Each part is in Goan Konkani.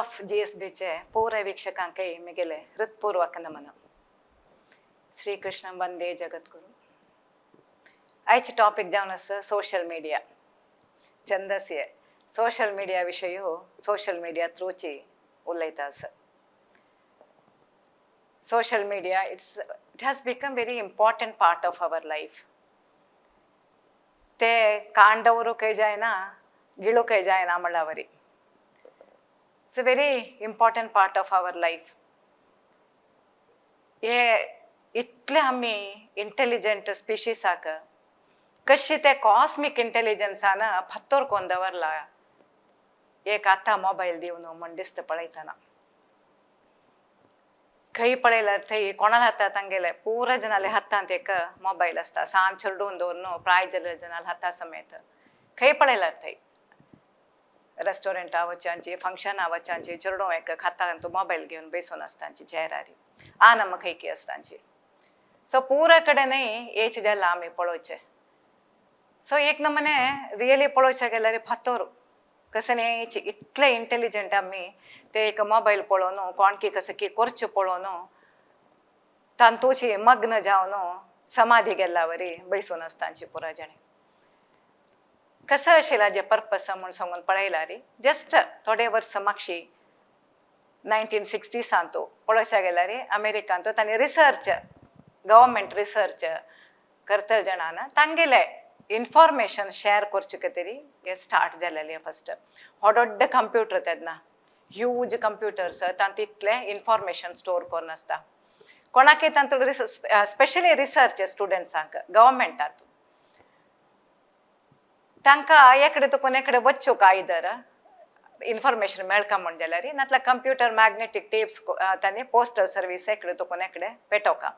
ऑफ जीएसबीचे पूर्व ವೀಕ್ಷಕಾಂಕೆ ಮಿಗೆಲೆ ಹೃತ್ಪೂರ್ವಕ ನಮನ. ಶ್ರೀಕೃಷ್ಣ ವಂದೇ ಜಗದ್ಗುರು. आयचे टॉपिक जावन आसा सोशल मीडिया. छंदस्य सोशल मीडिया विशयो सोशल मीडिया थ्रूची उलयता आसा. Social media, it has become very important part of our life. ते कांडವರು ಕೈ जायना, ಗಿಳು ಕೈ जायना म्हणल्यावरी. It's a very important part of our life. हे इतले आमी इंटेलिजंट स्पिशीसाक कशी ते कॉस्मिक इंटेलिजन्सान फात्तोर कोन दवरला एक आतां मोबायल दिवन म्हण दिसता. पळयतना खंय पळयल्यार थंय कोणाला हातात, तांगेले पुरा जनाले हातांत एक मोबायल आसता. सान चेडून दवरून प्राय जाल्ले जनाले हाता समेत. खंय पळयल्यार थंय, रेस्टॉरंटा वच्यांची, फंक्शना वच्यांची, चेडूं एक हातांत मोबायल घेवन बेसून आसतांची चेरारी आ नम खंयकी आसतांची. सो पुरा कडेन हेच जाला आमी पळोवचें. सो एक नमने रियली पळोवचें गेल्यार फातोर कशें न्ही, इतले इंटेलिजंट आमी ते एक मोबायल पळोवन कोणकी कसं की करचें पळोवन तांतूची मग्न जावन समाधी गेल्ल्या वरी बैसून आसतांची पुरा जाणें. कसं आशिल्लें हाजें पर्पस म्हूण सांगून पळयल्यार, जस्ट थोडे वर्सां मागशी 1960सांत पळोवच्या गेल्यार अमेरिकांत तांणी रिसर्च, गव्हर्मेंट रिसर्च करतले जाणान तांगेले इन्फॉर्मेशन शेअर करचे खातीर हे स्टार्ट जालेलें. फस्ट व्हड व्हड कंप्युटर, तेन्ना ह्यूज कंप्युटर्स, तांत इतलें इन्फॉर्मेशन स्टोर करून आसता. कोणाकय तांतून स्पेशली रिसर्च स्टुडंट्सांक, गव्हर्मेंटांत तांकां एकडे तुकून एकडे वच्च्यो काय दर इन्फॉर्मेशन मेळका म्हण जाल्यार, नातल्यार कंप्युटर मॅग्नेटीक टेप्स तांणी पोस्टल सर्वीस एकडे तुकून एकडे पेटोवका.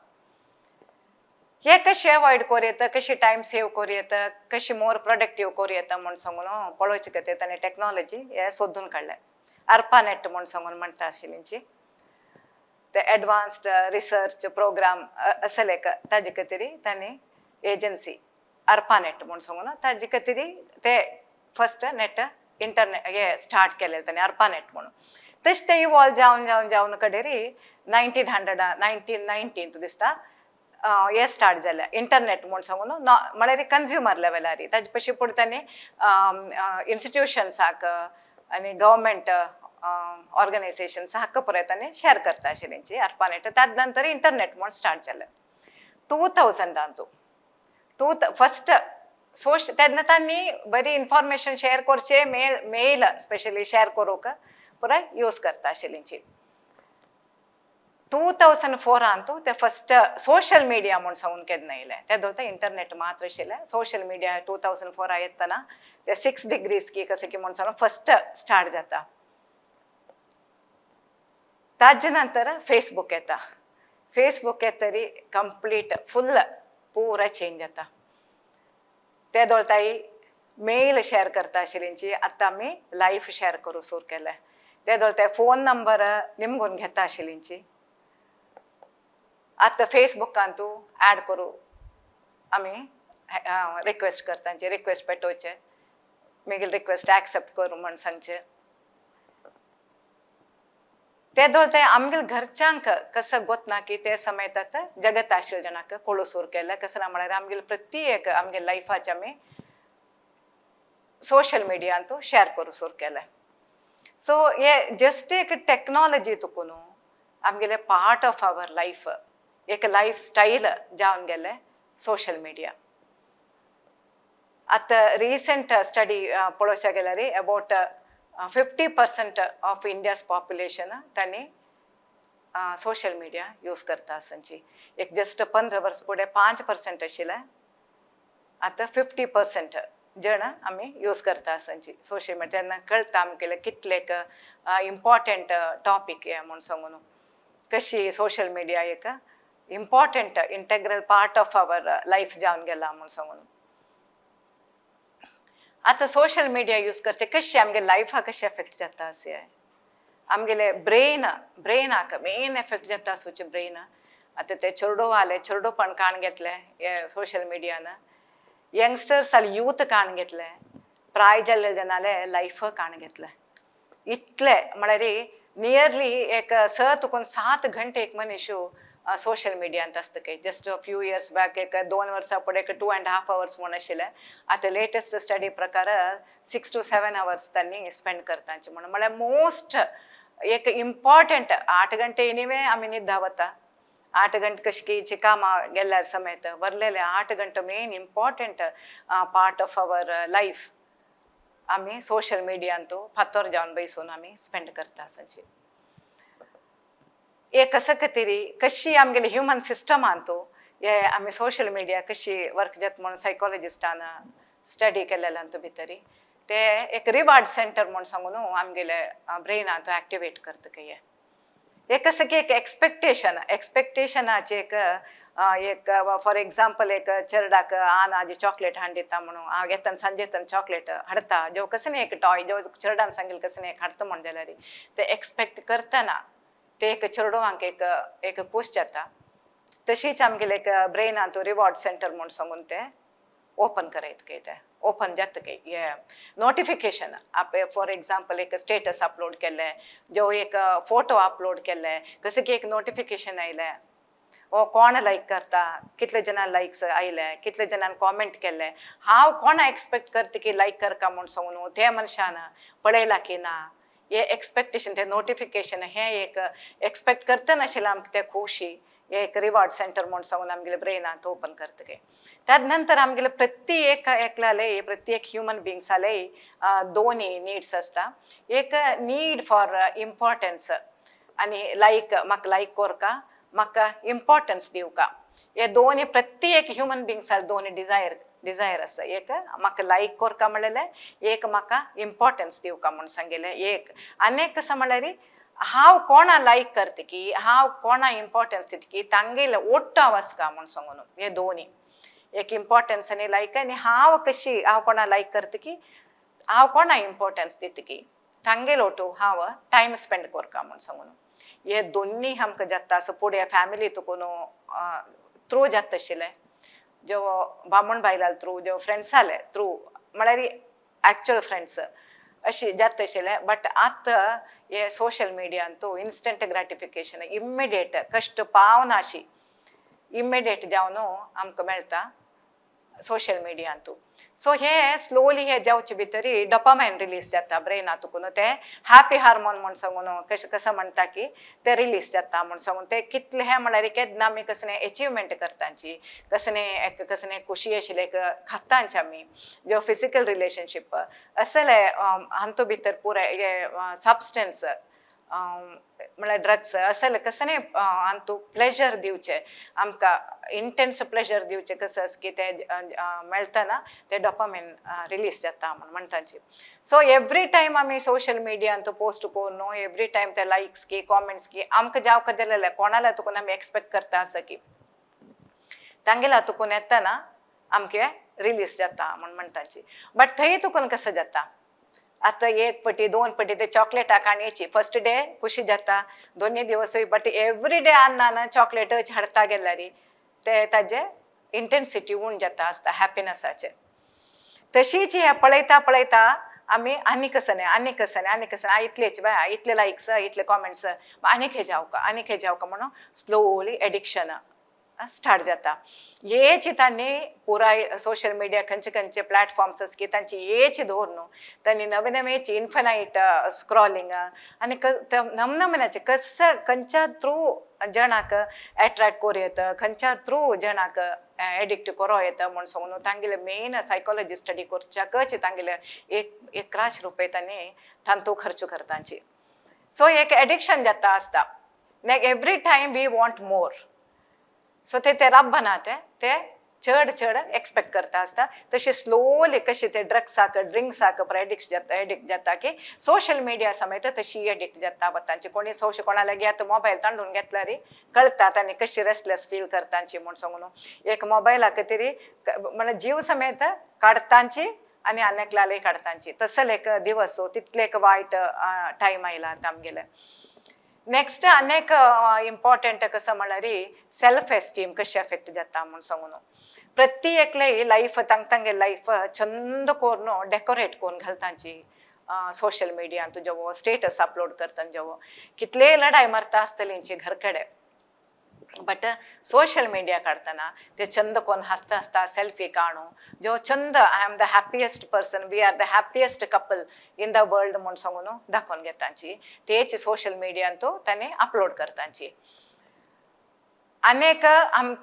हे कशें अवॉयड करूं येता, कशी टायम सेव करूं येता, कशी मोर प्रोडक्टीव करूं येता म्हूण सांगून पळोवचे खातीर ताणें टॅक्नॉलॉजी हे सोदून काडलें. अर्पानेट म्हूण सांगून म्हणटा आशिल्ली ते, एडवान्स्ड रिसर्च प्रोग्राम असले एक, ताजे खातीर तांणी एजन्सी अर्पानेट म्हूण सांगून ताजे खातीर ते फस्ट नेट इंटरनेट हे स्टार्ट केलें तांणी अर्पानेट म्हणून. तशें तें इवॉल्व जावन जावन जावन कडेरी 1900, 1919 दिसता हे स्टार्ट जालें इंटरनेट म्हूण सांगून, म्हळ्यार कंज्युमर लेवलार. ताजे पशी फुडें तांणी इन्स्टिट्युशन्साक आनी गव्हर्मेंट ऑर्गनायझेशन्स हाका पुराय तांणी शेअर करता आशिल्ली अर्पानेट. ताजे नंतर इंटरनेट म्हूण स्टार्ट जालें 2000सांतू. टू फस्ट सोश तेन्ना तांणी बरी इन्फॉर्मेशन शेअर करचे, मेल मेल स्पेशली शेअर करूंक पुराय यूज करता आशिल्ली. 2004सांतू ते फस्ट सोशल मिडिया म्हूण सांगून केन्ना येयलें. तेदोळचा इंटरनेट मात्र आशिल्लें. सोशल मिडिया 2004 येतना ते सिक्स डिग्रीज की कशें की म्हूण सांगून फस्ट स्टार्ट जाता. ताजे नंतर फेसबूक येता. फेसबूक येतरी कंप्लीट फुल पुरा चेंज जाता. ते दोळताई मेल शेअर करता आशिल्ली, आतां आमी लायफ शेअर करूं सुरू केलें. ते दोळताय फोन नंबर निमगून घेता आशिल्ली, आतां फेसबुकांतू ॲड करूं आमी रिक्वेस्ट करता, रिक्वेस्ट पेटोवचे, मागीर रिक्वेस्ट एक्सेप्ट करूं म्हण सांगचें. ते दोळ ते आमगेले घरच्यांक कसं गोतना की ते समेत आतां जगत आशिल्ले जाणांक कोळू सुरू केलें. कसं ना म्हळ्यार आमगेले प्रति एक आमगे लायफाचे आमी सोशल मिडियांतू शेअर करूं सुरू केलें. सो हे जस्ट एक टॅक्नॉलॉजी तुकून आमगेले पार्ट ऑफ our life, एक लायफ स्टायल जावन गेले सोशल मिडिया. आतां रिसंट स्टडी पळोवच्या गेल्यार about 50% of India's population तांणी सोशल मिडिया यूज करता आसांची. एक जस्ट 15 वर्स फुडें 5% आशिल्लें, आतां 50% जण आमी यूज करता आसांची सोशल मिडिया. तेन्ना कळटा आमगेले कितलेक इम्पॉर्टंट टॉपीक हें म्हूण सांगून, कशी सोशल मिडिया एक important integral part of our life जावन गेला म्हूण सांगून. आतां सोशल मिडिया यूज करचे कशी आमगे लायफाक कशें एफेक्ट जाता अशें, आमगेले ब्रेनाक मेन एफेक्ट जाता आसूचे ब्रेन. आतां ते चेडो आले, चेडोपण काण घेतले हे सोशल मिडियान, यंगस्टर्स आनी यूथ काण घेतले, प्राय जाल्ले जनाले लायफ काण घेतले. इतले म्हळ्यार नियरली एक 6 तुकून 7 घंटे एक मनीस सोशल मिडियांत आसता काय. जस्ट फ्यू इयर्स बॅक, एक 2 वर्सां फुडें एक 2.5 आवर्स म्हूण आशिल्लें. आतां लेटस्ट स्टडी प्रकार 6 टू 7 आवर्स तांणी स्पेंड करतांचे म्हणून. म्हळ्यार मोस्ट एक इम्पॉर्टंट 8 गंटे एनिवे आमी न्हिद्दा वता. 8 गंटे कशी कामां गेल्यार समेत वरलेले 8 गंटे main important part of our life आमी सोशल मिडियांतू फातोर जावन बैसून आमी स्पेंड करता आसाची. हे कसं खातीर, कशी आमगेली ह्युमन सिस्टमांतू हे आमी सोशल मिडिया कशी वर्क जाता म्हणून सायकोलॉजिस्टान स्टडी केलेल्यांतू भितरी ते एक रिवार्ड सेंटर म्हूण सांगून आमगेले ब्रेनांत एक्टिवेट करता हे. एक कसं की एक एक्सपेक्टेशन, एक्सपेक्टेशनाचे एक एक फॉर एग्जाम्पल, एक चेरडाक आन आजी चॉकलेट हाडून दिता म्हणून हांव येतना सांजे येतना चॉकलेट हाडता, जो कसं एक टॉय जो चेरडान सांगेल कसं एक हाडता म्हण जाल्यार ते एक्सपेक्ट करतना ते एक चेडवांक एक एक खूश जाता. तशीच आमगेले एक ब्रेनांत रिवॉर्ड सेंटर म्हूण सांगून ते ओपन करयत काय, ते ओपन जाता काय. हे नोटिफिकेशन आप फॉर एग्जाम्पल एक स्टेटस अपलोड केले, जो एक फोटो अपलोड केले, कशें की एक नोटिफिकेशन आयलें ओ कोण लायक करता, कितले जाणां लायक्स आयले, कितले जाणांनी कॉमेंट केले, हांव कोणा एक्सपेक्ट करता की लायक करका म्हूण सांगून ते मनशान पळयला की ना, हे एक्सपेक्टेशन, ते नोटिफिकेशन, हे एक एक्सपेक्ट करतना आमकां ते खुशी, हे एक रिवॉर्ड सेंटर म्हूण सांगून आमगेले ब्रेनांत ओपन करता. त्यात नंतर आमगेले प्रत्येक एकल्याले, प्रत्येक ह्युमन बिंग्साले दोनी नीड्स आसता. एक नीड फॉर इम्पॉर्टन्स आनी लायक, म्हाका लायक कोरका, म्हाका इम्पॉर्टन्स दिवका. हे दोनी प्रत्येक ह्युमन बिंग्साक दोनी डिजायर डिजायर आसा. एक म्हाका लायक कोरका म्हणलेलें, एक म्हाका इम्पॉर्टन्स दिवका म्हूण सांगिल्लें एक. आनी एक कसो म्हणल्यार हांव कोणा लायक करता की हांव कोणा इम्पॉर्टन्स दिता की तांगेले ओट्टो आसका म्हूण सांगून. हे दोनी एक इम्पॉर्टन्स आनी लायक, आनी हांव कशी हांव कोणा लायक करता की हांव कोणा इम्पॉर्टन्स दिता की तांगेलो ओटू हांव टायम स्पेंड कोरका म्हूण सांगून. हे दोन्ही आमकां जाता. असो फुडें फॅमिली तुकून थ्रू जाता आशिल्लें, जो बामण बायलां थ्रू, जो फ्रेंड्स आले थ्रू, म्हळ्यार एक्चुअल फ्रेंड्स अशी जाता आशिल्लें. बट आतां हे सोशल मिडियांतू इन्स्टंट ग्रॅटिफिकेशन, इमिडिएट, कश्ट पावना अशी इमिडिएट जावन आमकां मेळटा सोशल मिडियांतू. सो हे स्लोली हे जावचे भितरी डोपामायन रिलीज जाता ब्रेना तुकून. ते हॅपी हार्मोन म्हूण सांगून कशें कसं म्हणटा की ते रिलीज जाता म्हूण सांगून. ते कितले हे म्हळ्यार केन्ना आमी कसलें एचिवमेंट करतांची, कसलें एक कसलें खुशी आशिल्लें एक खातांचे आमी, जो फिजिकल रिलेशनशीप असले हांतू भितर पुराय हे सबस्टन्स म्हळ्यार ड्रग्स असले कसलें हांतू प्लेजर दिवचें, आमकां इंटेन्स प्लेजर दिवचें कसं आसा की ते मेळतना ते डोपामीन रिलीज जाता म्हूण म्हणटाची. सो एवरी टायम आमी सोशल मिडियांत पोस्ट करून एवरी टायम ते लायक्स की कॉमेंट्स की आमकां जावका जालेले कोणाला तुकून आमी एक्सपेक्ट करता आसा की तांगेला तुकून येतना आमके रिलीज जाता म्हूण म्हणटाची. बट थंय तुकून कसं जाता, आतां एक पटी 2 पटी ते चॉकलेटा काणयेची फर्स्ट डे खुशी जाता, दोन्ही दिवसूय. बट एवरी डे अन्नान चॉकलेटच हाडता गेल्यार ते ताजे इंटेन्सिटी उण जाता आसता हॅपिनसाचे. तशीच हे पळयता पळयता आमी आनी कसं न्ही, आनी कसं न्ही, आनी कसं इतलेच बाय, इतले लायक्स, इतले कॉमेंट्स, आनी खंय जावका, आनी खंय जावका म्हणून स्लोली एडिक्शन स्टार्ट जाता. हेच तांणी पुराय सोशल मिडिया खंयचे खंयचे प्लॅटफॉर्म्स आसा की तांची हेच धरून न्हू तांणी नवे नवेच इन्फनायट स्क्रॉलिंग आनी नवनवीनाचे कसं खंयच्या थ्रू जणाक एट्रॅक्ट करूं येता, खंयच्या थ्रू जणाक एडिक्ट करूं येता म्हूण सांगून तांगेले मेन सायकोलॉजी स्टडी करच्याकच तांगेले एक 11 रुपये तांणी तांतू खर्च करतांची. सो एक एडिक्शन जाता आसता. Every time we want more, so ते ते राबना, ते ते चड चड एक्सपेक्ट करता आसता. तशें स्लोली कशें ते ड्रग्साक ड्रिंक्साक एडिक्ट जाता, एडिक्ट जाता की सोशल मिडिया समेत तशी एडिक्ट जाता तांची. कोणी सोश कोणा लागीं आतां मोबायल तांडून घेतल्यार कळटा तांणी कशी रेस्टलेस फील करतांची म्हूण सांगून. एक मोबायला खातीर म्हळ्यार जीव समेत काडतांची आनी आनी काडतांची. तसले एक दिवस तितले एक वायट टायम आयला आतां आमगेले. नेक्स्ट अनेक इम्पॉर्टंट कसं म्हणल्यार सेल्फ एस्टीम कशी एफेक्ट जाता म्हूण सांगून. प्रत्येकले लायफ तांग तांगे लायफ चंद करून डेकोरेट करून घालतांची. सोशल मिडियांत जेवो स्टेटस अपलोड करतना जेवो कितलेय लढाय मारता आसतली घर कडेन, बट सोशल मिडिया काडटना ते चंद कोन हसता हसता सेल्फी काणू जो Chand "I am the happiest person, we are the happiest couple in the world" म्हूण सांगून दाखोवन घेतांची. तेच सोशल मिडियांतू तांणी अपलोड करतांची. अनेक आम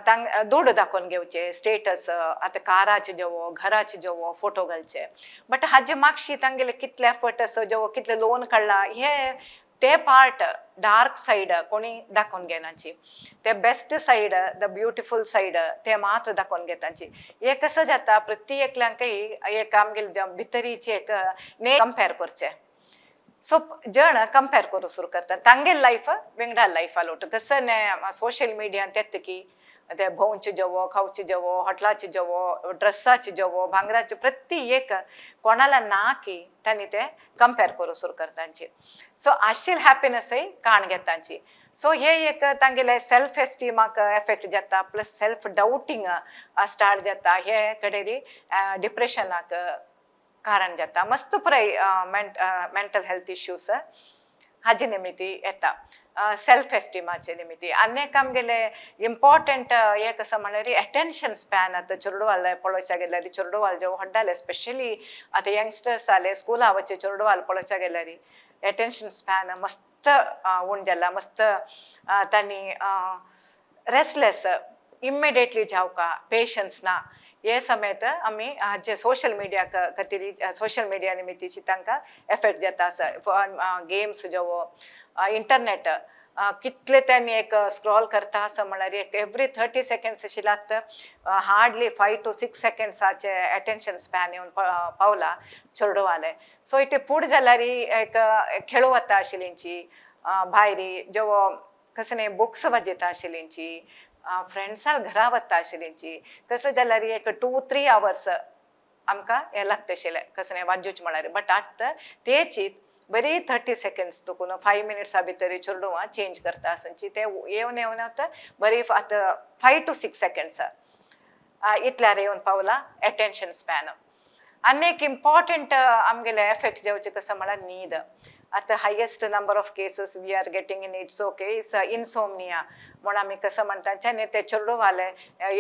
तांग दुडू दाखोवन घेवचे स्टेटस. आतां काराचे जेवो, घराचे जेवो फोटो घालचे, बट हाजे मागशी तांगेले कितले एफर्ट आसा जेवो, कितले लोन काडला, हे ते पार्ट, डार्क सायड कोणी दाखोवन घेनाची. ते best side, the beautiful side ते मात्र दाखोवन घेताची. हे कसं जाता, प्रति एकल्यांकय एक आमगेले भितरीची एक ने कंपेर करचे. सो जण कंपेर करूं सुरू करता तांगेल लायफ विंगडा लायफ आलोट. कसं ने सोशल मिडियान तेत की ते भोंवचे जेवो, खावचे जेवो, हॉटलाचे जेवो, ड्रेसाचे जेवो, भांगराचे, प्रति एक कोणाला ना की तांणी ते कंपेर करूं सुरू करतांची. सो आशिल हॅपिनसय काण घेतांची. सो हे एक तांगेले सेल्फ एस्टिमाक एफेक्ट जाता, प्लस सेल्फ डाउटींग स्टार्ट जाता. हे कडेरी डिप्रेशनाक कारण जाता. मस्त पुराय मेंटल हेल्थ इश्यूज हाजे निमित्ती येता, सेल्फ एस्टिमाचे निमित्ती. आनी एक आमगेले इम्पॉर्टंट एक आसा म्हणल्यार एटेन्शन स्पॅन. आतां चेडवाल पळोवच्या गेल्यार, चेडवाल जे व्हडले, स्पेशली आतां यंगस्टर्स आले, स्कुला वचे चेडवाल पळोवच्या गेल्यार एटेन्शन स्पॅन मस्त उण जाला. मस्त तांणी रेस्टलेस इमिडिएटली जावका, पेशन्स ना. हे समेत आमी जे सोशल मिडिया खातीर, सोशल मिडिया निमित्तीची तांकां एफेक्ट जाता आसा. गेम्स जेवो, इंटरनेट कितले त्यांनी एक स्क्रॉल करता आसा म्हणल्यार एक एवरी 30 सेकंड्स अशी लागता. हार्डली 5 टू 6 सेकंड्साचे अटेन्शन स्पॅन येवन पावला चेडवाले. सो it पूड जाल्यार एक खेळू वता आशिल्लींची भायरी जेवो, कसं न्ही बुक्स वाजयता आशिल्लींची, फ्रेंड्सां घरा वता आशिल्लींची. कसं जाल्यार एक 2-3 आवर्स आमकां हें लागता आशिल्लें, कसं न्ही वाजूच म्हळ्यार. बट आतां तेची बरी 30 सेकंड्स तुकून 5 मिनिट्सा भितर चेडवां चेंज करता आसची. ते येवन येवन आतां बरी आतां 5 टू 6 सेकंड्स इतल्यार येवन पावला एटेन्शन स्पॅन. आनी एक इम्पॉर्टंट आमगेले एफेक्ट जावचे कसं म्हळ्यार न्हीद. आतां highest number of cases we are getting in It's Okay is insomnia म्हूण आमी कसं म्हणटा. आनी ते चेडवाले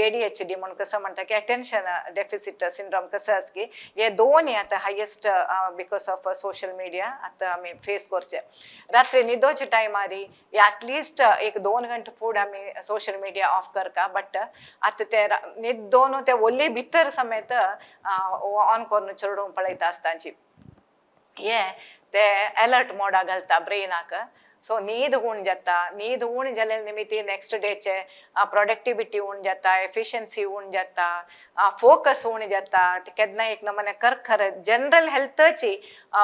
एडीएचडी म्हूण कसं म्हणटा की अटेन्शन डेफिसिट सिंड्रोम कसं आसा की हे दोनूय आतां highest because of social media आतां आमी फेस करचे. रात्री न्हिदोच्या टायमारी एटलिस्ट एक 2 घंटे फुडें आमी सोशल मिडिया ऑफ करता, बट आतां ते न्हिदोन ते ओली भितर समेत ऑन करून चेडूं पळयता आसतांची. हे ते अलर्ट मोडा घालता ब्रेनाक. सो न्हीद उण जाता. न्हीद उण जाल्या निमित्ती नेक्स्ट डेचे प्रोडक्टिविटी उण जाता, एफिशियन्सी उण जाता, फोकस उण जाता. केन्ना एक नमूने करखर जनरल हेल्थची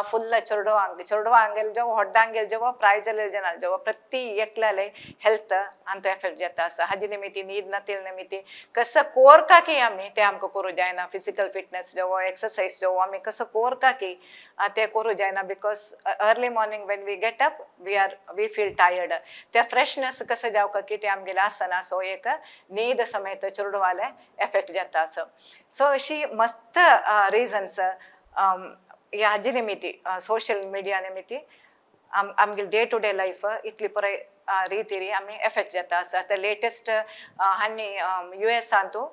फुल्ल चेडवांक, चेडवांगेल जावं, व्हड्डांगेल जावं, प्राय जालेले जनाल जावं, प्रति एकल्याले हेल्थ आमचो एफेक्ट जाता आसा. हाजे निमित्ती न्हीद नातिल्ले निमित्ती कसं कोरका की आमी ते आमकां करूं जायना. फिजिकल फिटनेस जावं, एक्सरसाइज जावं, आमी कसं कोरका की ते करूं जायना, because early morning when we get up, we feel tired. ते फ्रेशनेस कसं जावका की ते आमगेले आसना. सो एक न्हीद समेत चेडवाले एफेक्ट जाता असो. सो अशी मस्त रिजन्स ह्या निमित्ती, सोशल मिडिया निमित्ती आमगेले डे टू डे लायफ इतली पुराय रितीरी आमी एफेक्ट जाता आसा. आतां लेटेस्ट हांणी युएसांतू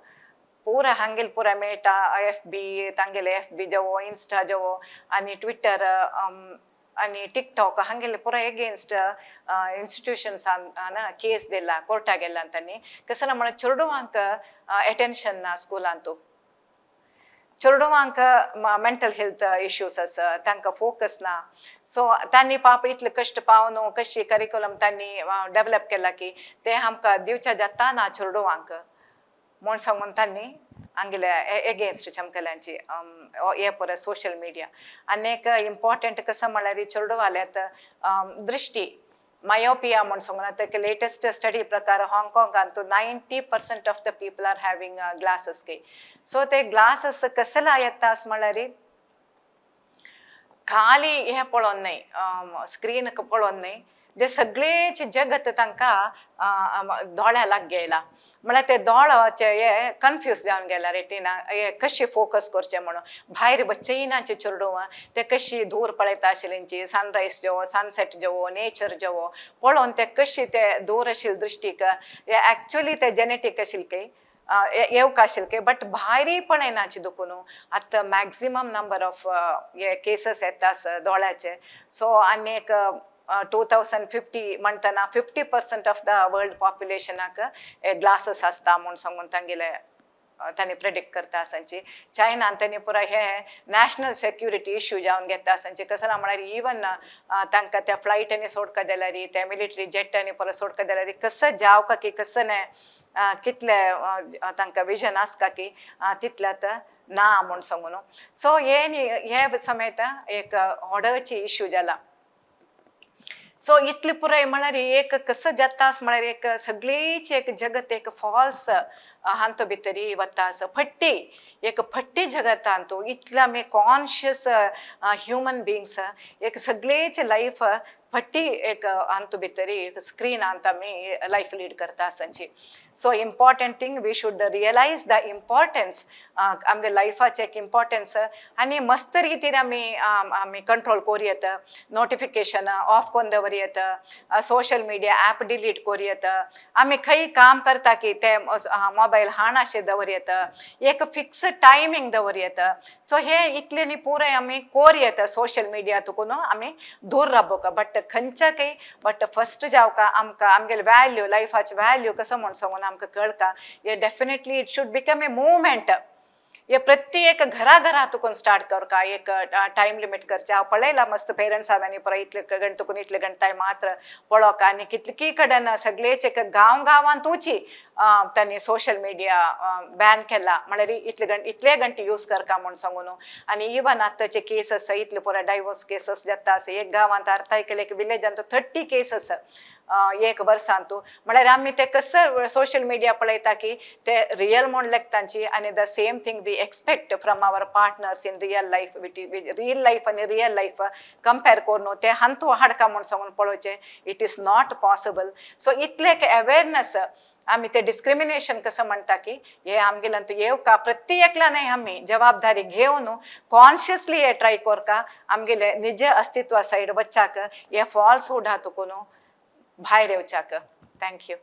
पूरा हांगेल पुरा मेटा, एफबी, तांगेले एफबी जावो, इन्स्टा जावो आनी ट्विटर आनी टिकटॉक हांगेले पुरा एगेन्स्ट इन्स्टिट्यूशन्सान केस दिला, कोर्टा गेला तांणी. कसं ना म्हणल्यार चेडवांक एटेन्शन ना स्कुलांतू, चेडवांक मेंटल हेल्थ इश्यूज आसा, तांकां फोकस ना. सो तांणी पाप इतले कश्ट पावन कशी करिकुलम तांणी डेवलप केला की ते आमकां दिवच्या जाता ना चेडवांक म्हूण सांगून तांणी हांगेले एगेन्स्ट चमकल्यांची हे पुराय सोशल मिडिया. आनी एक इम्पॉर्टंट कसं म्हणल्यार चेडवाल्यात दृश्टी मयोपिया म्हूण सांगून आतां लेटेस्ट स्टडी प्रकार हाँगकाँगांत 90% of the people are having glasses की. सो ते ग्लासेस कसला येता अशें म्हणल्यार खाली हें पळोवन न्हय, स्क्रीन पळोवन न्हय. जे सगळेच जगत तांकां दोळ्या लाग गेला, म्हळ्यार ते दोळाचे हे कन्फ्यूज जावन गेला. रेटिना हे कशी फोकस करचे म्हणून भायर बच्चयनाचे चेडवां ते कशी दूर पळयता आशिल्ली, सनरायज जेवो, सनसेट जेवो, नेचर जेवो पळोवन ते कशी ते दूर आशिल्ले दृश्टीक हे एक्चुली ते जेनेटीक आशिल्ले की येवका आशिल्ले, बट भायरय पळयनाची दुखून आतां मॅक्झिमम नंबर ऑफ हे केसस येता दोळ्याचे. सो आनी एक 2050 म्हणटना 50% ऑफ the world पॉप्युलेशनाक ग्लासीस आसता म्हूण सांगून तांगेले तांणी प्रेडिक्ट करता आसांची. चायनान तांणी पुराय हे नॅशनल सेक्युरिटी इश्यू जावन घेता आसांची. कसो म्हळ्यार इवन तांकां त्या फ्लायटांनी सोडका जाल्यार, त्या मिलिटरी जेटांनी परत सोडका जाल्यार, कसो जावका की कसो न्हय, कितले तांकां विजन आसता की तितलें आतां ना म्हूण सांगून. सो हे न्ही, हे समेत एक व्हडची इश्यू जाला. सो इतली पुराय म्हळ्यार एक कसो जाता म्हळ्यार एक सगळीच एक जगत एक फॉल्स हांतो भितरी वता आसा. फट्टी, एक फट्टी जगतांतू इतले आमी कॉन्शियस ह्युमन बिंग्स एक सगळेच लायफ फट्टी एक हांतू भितरी, एक स्क्रीन हांत आमी लायफ लीड करता आसांची. So important thing, we should realize the importance, आमगे लायफाचें एक इम्पॉर्टन्स आनी मस्त रितीन आमी कंट्रोल करूं येता. नोटिफिकेशन ऑफ करून दवर येता, सोशल मिडिया ॲप डिलीट करूं येता, आमी खंय काम करता की ते मोबायल हाण अशें दवर येता, एक फिक्स टायमींग दवर येता. सो हे इतले न्ही पुराय आमी कोर येता, सोशल मिडिया तुकून आमी दूर राबोवका. बट खंयच्या काही, बट फस्ट जावका आमकां आमगेले व्हॅल्यू, लायफाचे व्हॅल्यू कसो म्हूण सांगून आमकां कळका. हे definitely it should become a movement. हे प्रत्येक घरा घरा तुकून स्टार्ट करका, एक टायम लिमीट करचे. हांव पळयला मस्त पेरंट्सांनी पुराय इतले गण तुकून इतले गणताय मात्र पळोवका. आनी कितली कडेन सगळेच एक गांव गांवांतूची तांणी सोशल मिडिया बॅन केला, म्हळ्यार इतले गण इतले घंटे यूज करका म्हूण सांगून. आनी इवन आतांचे केसस इतले पुराय डायवोर्स केसस जाता आसा. एक गांवांत अर्थ आयकले, एक विलेजांत 30 केसस एक वर्सांतू. म्हळ्यार आमी ते कसं सोशल मिडिया पळयता की ते रियल म्हूण लेखतांची आनी the same thing we expect from our partners in real life. Real life आनी रियल लायफ कंपेर करून ते हांतू हाडका म्हूण सांगून पळोवचें, it is not possible. So इतलें एक अवेरनस आमी ते डिस्क्रिमिनेशन कसं म्हणटा की हे आमगेल्यान येवका. प्रत्येकल्यान आमी जबाबदारी घेवन कॉन्शियसली हे ट्राय करका, आमगेले निज अस्तित्वा सायड वच्चाक, हे फॉल्सहुड तुकून भायर येवच्याक. Thank you.